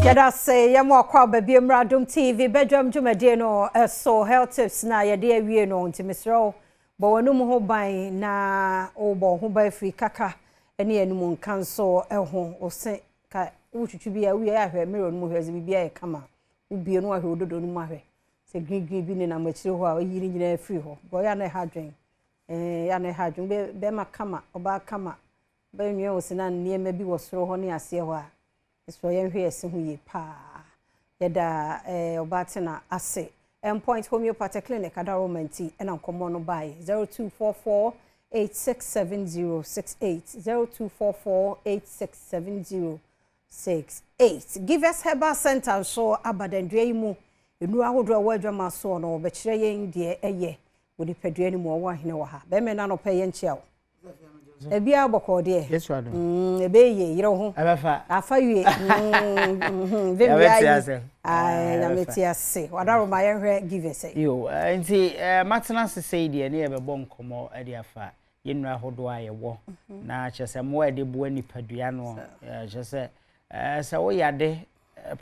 Yɛda se yɛma akɔ aba bi mmra Adom TV badwam dwumadie no so. Health tips na yɛde awie no, nti mesrɛ wo, bɔ w'anum ho ban na wobɔ ho ban firi kaka ne anum nka nso ho. Wo se ka wotwitwi bi a, wowie ahwɛ mirror no mu, hwɛ sɛ biribiara yɛ kama. Wobie no, ahwɛ wo dodo no mu, ahwɛ sɛ green green bi nenam akyire hɔ a, woyi ne nyinaa firi hɔ. Bɔ yɛ na ɛha adwen, yɛ na ɛha adwen. Bɛrima kama, ɔbaa kama, bɛnwia wo se na nneɛma bi wɔ soro hɔ ne aseɛ hɔ a, ɛsɛ yɛnhwɛ yɛse ho yie paa. Yɛda ɔbaa tena ase, Endpoint Homeopathic Clinic adaroma nti ɛna nkɔmmɔ no baeɛ. 0244 867068, 0244 867068. Givers Herbal Center nso abadandua yi mu nnuro ahodoɔ a ɛwɔ adwama soɔ no, wɔbɛkyerɛ yɛn deɛ ɛyɛ wɔ nipadua no mu. Ɔwɔ ahene wɔ ha. Bɛrima no anɔpɛ, yɛnkyia wo. Ebiara bɔkɔɔ deɛ? Yesu adom. Ebe yie, yere ho. Ɛbɛfa. Afa wie. Yɛbɛte ase. Nyame te ase. Wadaroma, yɛnhwɛ Givers. Yo, nti matena ase sei deɛ, ne yɛbɛbɔ nkɔmmɔ de afa yɛn nnuro ahodoɔ a yɛwɔ na kyerɛ sɛ mmoa a yɛde boa nipadua no. Kyerɛ sɛ sɛ woyade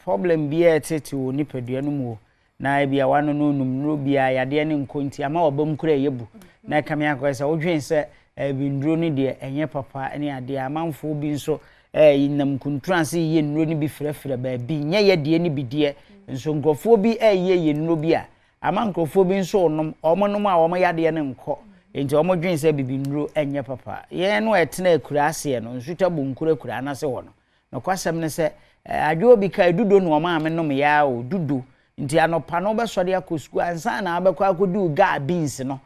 problem biara ɛtete wɔ nipadua no mu o, na ebi a wano no num nnuro biara, yadeɛ ne nkɔ, nti ama waba mu kura ɛyɛ bu na ɛka me akɔyɛ sɛ wodwen sɛ ebi nnuro no deɛ ɛnyɛ papa ne adeɛ. Amanfoɔ bi nso nam nkuntun ase yɛ nnuro no bi frɛfrɛ baabi, nyɛ yɛ deɛ no bi deɛ nso nkurɔfoɔ bi ɛyɛ yɛ nnuro bi a ama nkurɔfoɔ bi nso nom, wɔn nom a wɔn yadeɛ no nkɔ, nti wɔn dwen sɛ bibi nnuro ɛnyɛ papa. Yɛn no ɛtena akura aseɛ no, nsuta bu nkura akura anase hɔ no, nokwasɛm ne sɛ adwo bi ka dudo na wɔn a menom yaa o dudo. Nti anɔpa no wobɛsɔre akɔ sukuu, ansa na wabɛkɔ akɔdi gaa beans no,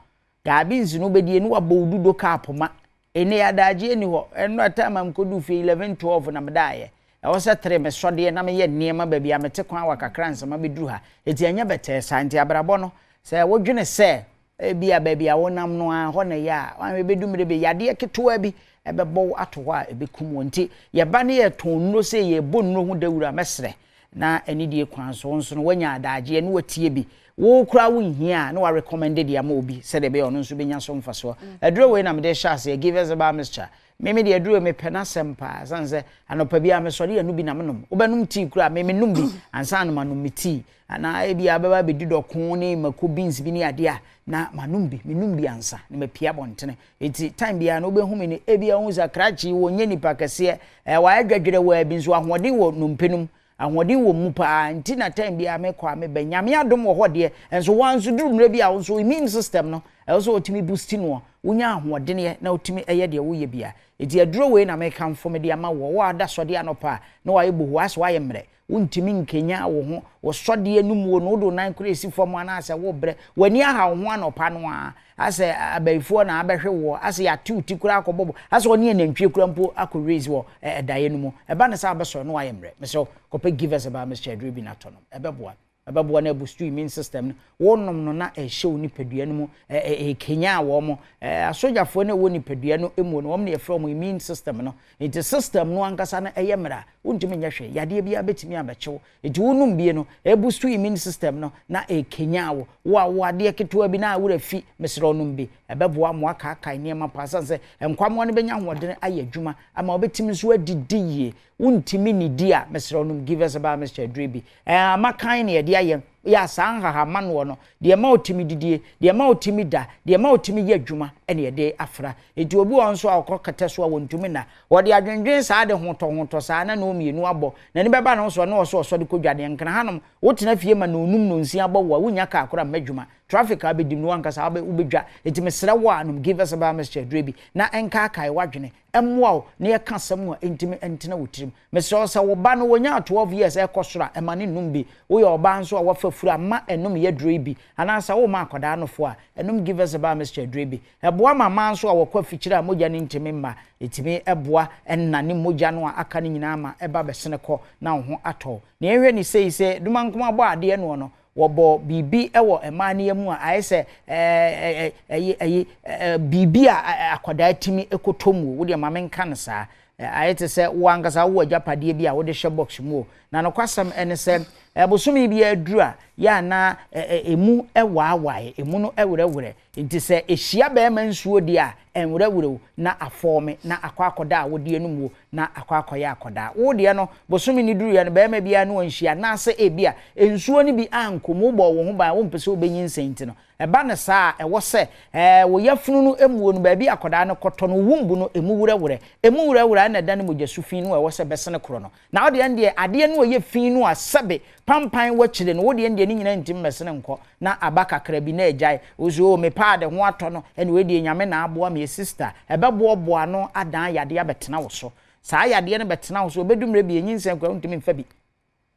gaa beans no wobɛdie ne wabɔ wo dudo cup ma ɛne adagye ani hɔ. Ɛno time a mekɔdu fie 11, 12 na medaeɛ. Ɛwɔ sɛ 3 mesɔdeɛ na meyɛ nneɛma baabi a mete kwan wɔ kakra nsɛm abɛduru ha. Ɛti ɛnyɛ bɛtɛɛ saa. Nti abrabɔ no, sɛ wodwene sɛ ebi a baabi a wonam no a hɔ na ɛyɛ a, wanhwɛ bɛdu mmerɛ bi, yadeɛ ketewa bi ɛbɛbɔ wo ato hɔ a ɛbɛkum wo. Nti yɛba ne yɛtɔn nnuro sɛ yɛbɔ nnuro ho dawuro a, mɛsrɛ na anidie kwan so nso no, woanya adagyeɛ ne watie bi. Wo koraa wonhia a, na warecommend de ama obi sɛdeɛ ɛbɛyɛ ɔno nso bɛnya so mfasoɔ. Aduro wei na mede hyɛ aseɛ, Givers Herbal Mixture. Meme deɛ, aduro mepɛ n'asɛm paa, sane sɛ anɔpa bi a mesɔre yɛ no bi na menom. Wobɛnom tea koraa, me menom bi ansa na manom me tea, anaa ebi a bɛba bɛdi dɔko ne mako beans bi ne adeɛ a, na manom bi, menom bi ansa na mapia abɔntene. Eti time biara no wobɛhu me no, ebi a wohu sɛ krakye wɔnyɛ nipa kɛseɛ, wayɛ dwadwerɛ wɔ bi nso, ahoɔden wɔ nnompe no mu, ahoɔden wɔ mu paa. Nti na time biara mekɔ a meba, Nyame adom wɔ hɔ deɛ. Nso wɔn nso duru mmerɛ bi a, wo nso immune system no, ɛwɔ sɛ wɔtumi boost no, wonya ahoɔdeneɛ na wotumi ɛyɛ deɛ woyɛ bia. Eti aduro wei na mekamfo me de ama wɔ wɔ ada sɔde anɔpa a na wayɛ bohu asɛ wayɛ mmerɛ, wontumi nkenya wo ho, wo sɔdeɛ no mu no, wode nan kora esi fam anaasɛ wobrɛ, w'ani aha wo ho anɔpa no a, asɛ abayifoɔ na abɛhwe wɔ, asɛ yɛate wo ti koraa akɔbɔbɔ, asɛ ɔne anantwie kora mpo akɔ raise wɔ ɛdaeɛ no mu. Ɛba ne sɛ abɛsɔre no, wayɛ mmerɛ. Mesɛ kɔpɛ Givers Herbal Mixture aduro bi na atɔ no, ɛbɛboa, ɛbɛboa no aboost immune system no. Wɔnom no na ɛhyɛ wo nipadua no mu, ɛkenya wɔn mo asogyafoɔ no ɛwɔ nipadua no mu no, wɔn na yɛfrɛ wɔn immune system no. Nti system no ankasa no ɛyɛ mmerɛ a, wontumi nyɛ hwɛ, yadeɛ biara bɛtumi abɛkyew. Nti wonom bie no, ɛboost immune system no na ɛkenya wo. Wo a wo adeɛ ketewa bi na awura fi, mesrɛ ɔnom bi, ɛbɛboa mo akaakae nneɛma paa, sane sɛ nkwamoa no bɛnya ahoɔden ayɛ adwuma ama wobɛtumi nso adidi yie. Wontumi nidi a, mesrɛ ɔnom Givers Herbal Mixture aduro bi. Amakan ne yɛde ayɛ yɛ a, saa nhahama noɔ no deɛ ma wotumi didie, deɛ ma wotumi da, deɛ ma wotumi yɛ adwuma, ɛne yɛde afra. Nti obi wɔ nso a ɔkɔ kɛtɛ so a wɔntumi na wɔde adwendwen saa de hotɔhotɔ saa na ne mmienu abɔ n'ani bɛba ne ho so, ne ɔso ɔsɔ de kɔ dwadeɛ nkena hanom. Wotena fie ma na onum na onsia abɔ wo a, wonya kaa kora mma adwuma, traffic a bɛdim no wankasa wobɛdwa. Nti mesrɛ wo a, nom Givers Herbal Mixture aduro bi na ɛnkaakae w'adwene, ɛmmoa wo na yɛka asɛm a ɛntumi ntena wo tirim. Mesrɛ wo, sɛ wo ba no wɔnya 12 years ɛkɔ soro a, ɛma ne nnom bi. Woyɛ ɔbaa nso a wafa furu a, ma ɛnom yɛ duro yi bi, anaasɛ woma akwadaa nofo a, ɛnom Givers Herbal Mixture aduro bi. Ɛboa ma mmaa nso a wɔkɔ afikyire a mogya no ntumi mma. Ɛtumi ɛboa ɛnna ne mogya no a aka no nyinaa ma ɛba bɛsene kɔ na wo ho atɔ. Na yɛnhwɛ ne sei sɛ Dumankoma bɔ adeɛ noɔ no, wɔbɔ biribi wɔ mmaa no mu a ayɛ sɛ ɛyi ɛyi biribi a akwadaa tumi kɔtɔ mu. Wo deɛ, maame nka no saa, ayɛ te sɛ wo ankasa wowɔ agyapadeɛ bi a wode hyɛ box mu o. Na nokwasɛm ɛne sɛ bosome bi aduru a yɛ ana emu waawae, emu no ɛwerɛwerɛ. Nti sɛ ɛhyia bɛrima nsuo deɛ a, ɛnwerɛwerɛ o, na afɔɔme na akɔ akɔda awodeɛ no mu o, na akɔ akɔyɛ akɔdaa. Wo deɛ no, bosome no duruiɛ no, bɛrima biara ne wanhyia, anaasɛ ebia nsuo no bi ankɔ mu, wobɔɔ wo ho ban a wompɛ sɛ wobɛnyinsɛn nti no, ɛba no saa a, ɛwɔ sɛ ɛɛ wo yafunu no muo no, baabi a akɔdaa no kɔtɔ no, wo womb no, ɛmu werɛwerɛ. Ɛmu werɛwerɛ a, ɛna ɛdane mogyasu fi no a ɛwɔ sɛ ɛbɛsene korɔ no. Na wo deɛ ɛndeɛ, adeɛ no a ɛyɛ fi no a sɛbe pampan w'akyire no, wo deɛ ɛndeɛ ne nyinaa ntim mmɛsene nkɔ, na aba kakra bi na agyae. Wo se oh me paade ho atɔ no, ɛne wei deɛ Nyame na aboa me, sister, ɛbɛboaboa ano adan yadeɛ abɛtena wo so. Saa yadeɛ no bɛtena wo so, ɛbɛdu mmerɛ bi, ɛnyinsɛn koraa wontumi mfa bi.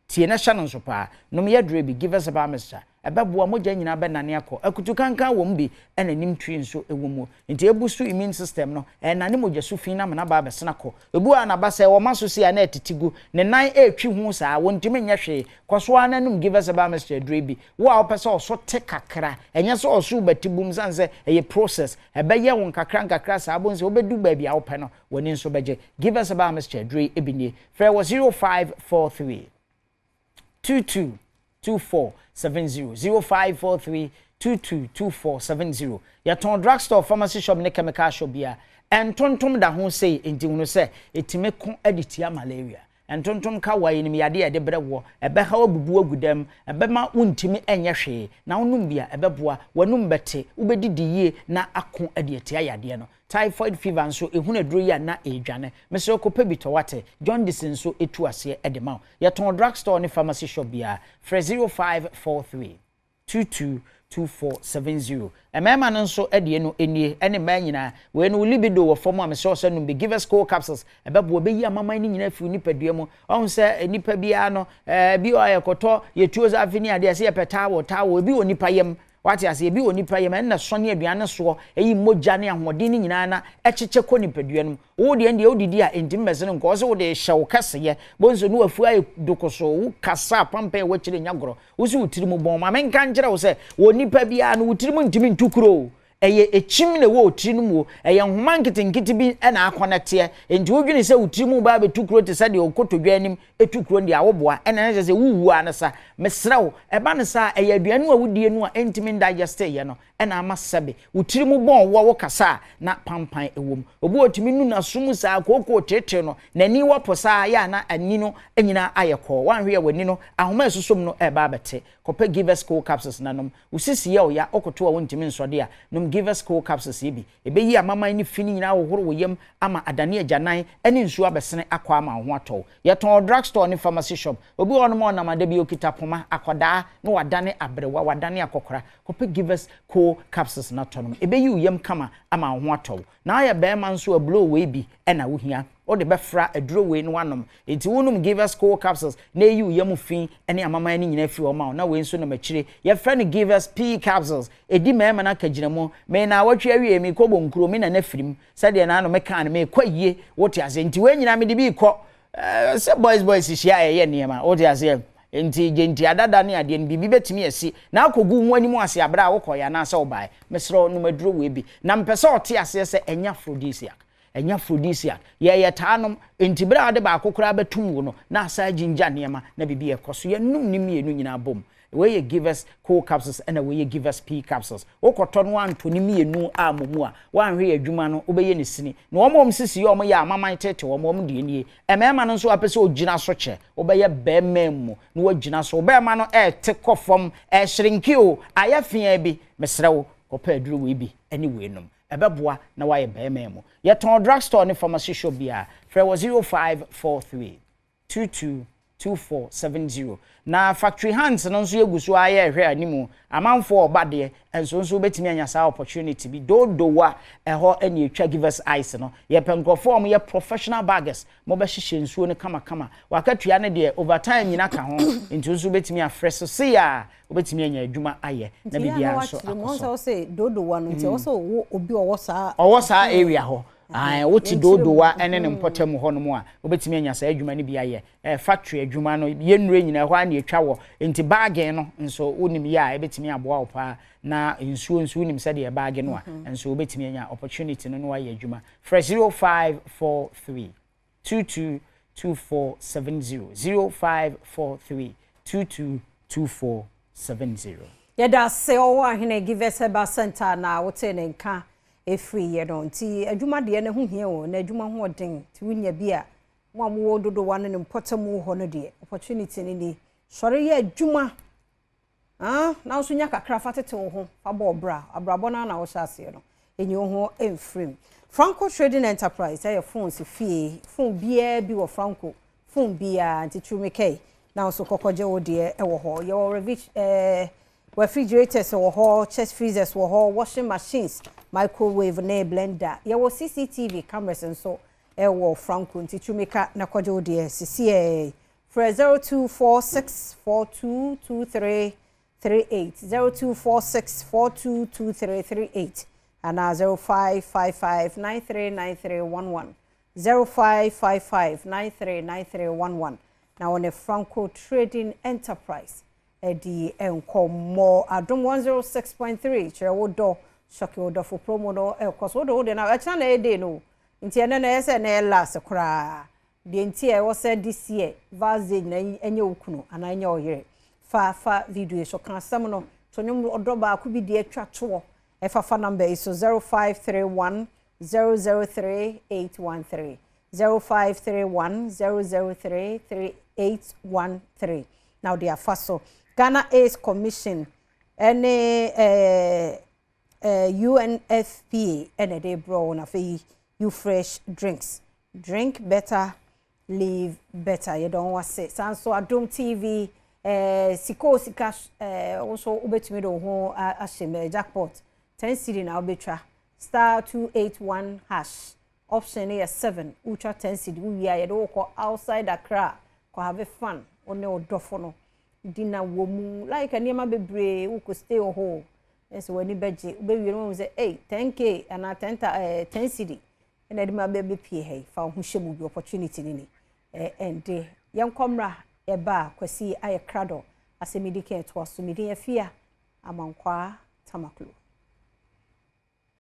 Tie na hyɛ no nso paa. Nom yɛ duro bi, Givers Herbal Mixture. Ɛbɛboa, mogya nyinaa bɛnane akɔ. Akutukankan wɔ mu bi, ɛna nim tree nso wɔ mu. Nti ɛbusu immune system no, ɛnane mogya su fi na ama n'aba abɛsene akɔ. Ebi wɔ hɔ a n'aba sɛ wɔma so sei a na ɛtete gu. Ne nan retwi ho saa, wɔntumi nyɛ hwee. Kɔ so ara na nom Givers Herbal Mixture aduro yi bi. Wo a wopɛ sɛ ɔso te kakra, ɛnyɛ sɛ ɔso rebɛte bum sane sɛ ɛyɛ process. Ɛbɛyɛ wo nkakra nkakra saa, wobɛhu sɛ wobɛdu baabi a wopɛ no, w'ani nso bɛgye. Givers Herbal Mixture aduro yi bi nie. Frɛ wɔ 0543 22 2470, 0543 22 2470. Yɛtɔn drugstore, pharmacy shop ne chemical shop biara. Ntontom da ho sei, enti hunu sɛ ɛtumi ko de tia malaria. Ntontom ka wo a, yɛnim yadeɛ a ɛde brɛ woɔ. Ɛbɛhaw abubu agu dam, ɛbɛma wontumi nyɛ hwee. Na wonom bi a, ɛbɛboa. W'anum bɛte, wobɛdidi yie na ako de atia yadeɛ no. Typhoid fever nso, ehunu aduro yi a na ɛredwane. Mesrɛ wo kɔpɛ bi tɔ wate. Jaundice nso ɛtu aseɛ de ma wo. Yɛtɔn drug store ne pharmacy shop biara. Frɛ 0543 22 2470. Mmarima no nso deɛ no nie, ɛne mmaa nyinaa. Wei no wo libido wɔ fam a, mesrɛ wo sɛ nom bi. Givers Cold Capsules, ɛbɛboa, ɛbɛyi amaman no nyinaa afiri wo nipadua mu. Wahu sɛ nnipa biara no, ɛɛ, bi wɔ hɔ a yɛkɔtɔ, yɛtuo safe ne adeɛ, sɛ yɛpɛ towel, towel, ebi wɔ nipa yam. Wate aseɛ? Ebi wɔ nipa yam, ɛnna sɔne aduane soɔ, ɛyi mogya ne ahoɔden no nyinaa na ɛkyekyɛ kɔ nipadua no mu. Wo deɛ deɛ wodidi a, ɛntumi mmɛsene nkɔ. Ɔsɛ wode hyɛ wo kɛseyɛ. Bonso ne wafu ayɛ dokosoo, wo kasa a pampan a ɛwɔ akyire nyɛ agorɔ. Wo se wo tiri mu bɔn. Ma menka nkyerɛ wo sɛ, wɔ nipa biara no, wo tiri mu ntumi ntu kuro o. Ɛyɛ ekyim na ɛwɔ wo tiri no mu o. Ɛyɛ nhoma nketenkete bi na akɔnɛteɛ. Enti wodwene sɛ wo tiri mu reba abɛtu kuro te sɛ deɛ wo kotodwe anim tu kuro no deɛ a, woboa. Ɛnna ɛnyɛ sɛ wowu ara ne sa. Mesrɛ wo, ɛba no saa a, ɛyɛ aduane a wodie no a ɛntumi ndagyɛsteeɛ no na ama sɛbe wo tiri mu bɔn wo a wokasa a na pampan wɔ mu. Obi wɔ hɔ ɔtumi nu n'aso mu saa, kookoo teetee no, n'ani wɔ po saa, yɛ a na ani no nyinaa ayɛ kɔɔ. Woanhwɛ a w'ani no, ahoma a ɛsosɔ mu no reba abɛte. Kɔpɛ Givers Cold Capsules na nom. Wo sisi yɛ wo ya, wokoto a wontumi nsɔ de a, nom Givers Cold Capsules yi bi. Ɛbɛyi amaman ne fi no nyinaa ahohoro wo yam ama adane agyanan ne nsuo abɛsene akɔ ama wo ho atɔ wo. Yɛtɔn wɔ drug store ne pharmacy shop. Obi wɔ hɔnom a ɔnam a da bi ɔkita poma, akwadaa, na wadane aberewa, wadane akɔkora. Kɔpɛ Givers Cold Capsules na tɔ nom. Ɛbɛyi wo yam kama ama wo ho atɔ wo. Na woyɛ barima nso a, blow wei bi na wohia. Wode bɛfra aduro wei na woanom. Enti wonom Givers Cold Capsules na ɛyi wo yam fi ne amaman no nyinaa firi hɔ ma wo. Na wei nso nam akyire. Yɛfrɛ no Givers Pee Capsules. Ɛdi mmarima no akagyinamu. Me naawɔtwe awiei merekɔ Bonkuro, me nana firim. Sɛdeɛ naano mekaa no, merekɔ ayie. Wote aseɛ? Nti wei nyinaa mede bi rekɔ. Ɛɛ sɛ boys boys hyia a yɛyɛ nneɛma. Wote aseɛ? Nti gye adada ne adeɛ no, biribi bɛtumi asi na akɔgu wo ho anim ase aberɛ a wokɔeɛ anaasɛ wobaeɛ. Mesrɛ wo, nom aduro wei bi. Na mepɛ sɛ ɔte aseɛ sɛ ɛnyɛ aphrodisiac. Ɛnyɛ aphrodisiac. Yɛyɛ taa nom. Nti berɛ a wode baako koraa bɛtom wo no, na asa agyingya nneɛma na biribi rekɔ so. Yɛnom ne mmienu nyinaa bom. Wei yɛ Givers Cold Capsules ɛna wei yɛ Givers Pea Capsules. Wokɔtɔ no woantɔ ne mmienu ammɔ mu a, woanhwɛ yɛ adwuma no, wobɛyɛ no sini. Na wɔn a wɔn sisi yɛ wɔn yɛ amaman tete wɔn, wɔn deɛ nie. Mmarima no nso a wopɛ sɛ wogyina so kyɛ, wobɛyɛ barima mu na woagyina so. Wo barima no rete kɔ fam, ɛrehyerenke o, ayɛ feaa bi, mesrɛ wo, kɔpɛ aduro wei bi ne wei nom. Ɛbɛboa na woayɛ barima mu. Yɛtɔn drug store ne pharmacy shop biara. Frɛ wɔ 0543 22 2470. Na factory hands no nso yɛgu so ara yɛrehwɛ anim. Amanfoɔ ɔba deɛ, nso nso wobɛtumi anya saa opportunity bi. Dodowa, ɛhɔ ɛne ɛtwa Givers Ice no. Yɛpɛ nkurɔfoɔ a wɔyɛ professional baggers. Mobɛhyehyɛ nsuo no kamakama. Wakatua no deɛ, overtime nyina ka ho. Nti nso wobɛtumi afrɛ so sei a, wobɛtumi anya adwuma ayɛ. Na biribiara nso akɔ so. Nti dodowa no, nti ɛwɔ sɛ obi ɔwɔ saa. Ɔwɔ saa area hɔ. Ae, wote Dodowa ne ne mpɔtam hɔnom a, wobɛtumi anya saa adwuma no bi ayɛ. Ɛɛ, factory adwuma no, yɛn nnuro nyinaa, ɛhɔ ara na yɛtwa wɔ. Enti bagging no nso, wonim yɛ a, ɛbɛtumi aboa wo paa. Na nsuo nso, wonim sɛdeɛ yɛbaage no a, nso wobɛtumi anya opportunity no na woayɛ adwuma. Frɛ 0543 22 2470, 0543 22 2470. Yɛda ase. Ɔwɔ ahene Givers Herbal Center na wote ne nka ɛfiri yɛ no. Nti adwuma deɛ ne ho hia wɔ na adwuma ho ɔden, nti wonya bi a, mo a mowɔ dodowa no ne mpɔtam hɔ no deɛ, opportunity no ni. Sɔre yɛ adwuma, ah, na nso nya kakra fa tete wo ho, fa bɔ ɔbra abrabɔ no na wohyɛ aseɛ no, ɛnyi wo ho mfirim. Franco Trading Enterprise ɛyɛ phones fie, phone biara bi wɔ Franco, phone biara. Nti tumi kɛi na nso kɔkɔgye wo deɛ ɛwɔ hɔ. Yɛwɔ refrigerators wɔ hɔ, chest freezers wɔ hɔ, washing machines, microwave ne blender. Yɛwɔ CCTV cameras nso ɛwɔ Franco. Nti tumi ka na kɔgye wo deɛ sisi frɛ 0246 4223 38, 0246 422338 anaa 0555 939311, 0555 939311 na wɔne Franco Trading Enterprise ɛdi nkɔmmɔ. Adom 106.3 kyerɛ wo dɔ sɔke wo dɔfo. Promo no ɛkɔ so. Wode wode na ɛkyena na ɛyɛ day no, nti ɛnɛ na ɛyɛ sɛ na ɛyɛ last koraa deɛ. Nti a ɛwɔ sɛ this year Val's Day na ɛnyɛ wo kunu anaa ɛnyɛ wo yere, fa video so ka asɛm no to nnwom ɔdɔ baako bi deɛ atwa toɔ. Ɛfafa number yi so: 0531 003 813, 0531 003 813 na wode afa so. Ghana AIDS Commission ɛne UNFPA ɛna ɛde brɛ wo. Na afei Ufresh drinks, drink better, live better. Yɛdɔn wase. Saa nso Adom TV, sika o sika, wo nso wobɛtumi de wo ho ahyɛ mu. Jackpot 10 cedi na wobɛtwa, *281#, option no yɛ 7. Wotwa 10 cedi, wowie a, yɛde wokɔ outside Accra kɔ have fun, wo ne wo dɔfo no dinner wɔ mu, like nneɛma bebree. Wokɔ stay wɔ hɔ ɛsɛ w'ani bɛgye. Wobɛwie no, wɔn sɛ ei, 10K anaa 10 ta 10 cedi ɛna ɛde ma bɛbɛpie ha yi. Fa wo ho hyɛ mu bi, opportunity ni ni. Ɛnde yɛnkɔ mmra. Yɛba a, Kwasi ayɛ krado asɛm yi di kan ɛtoa so. Medin Afia Amankwaa Tamaklo.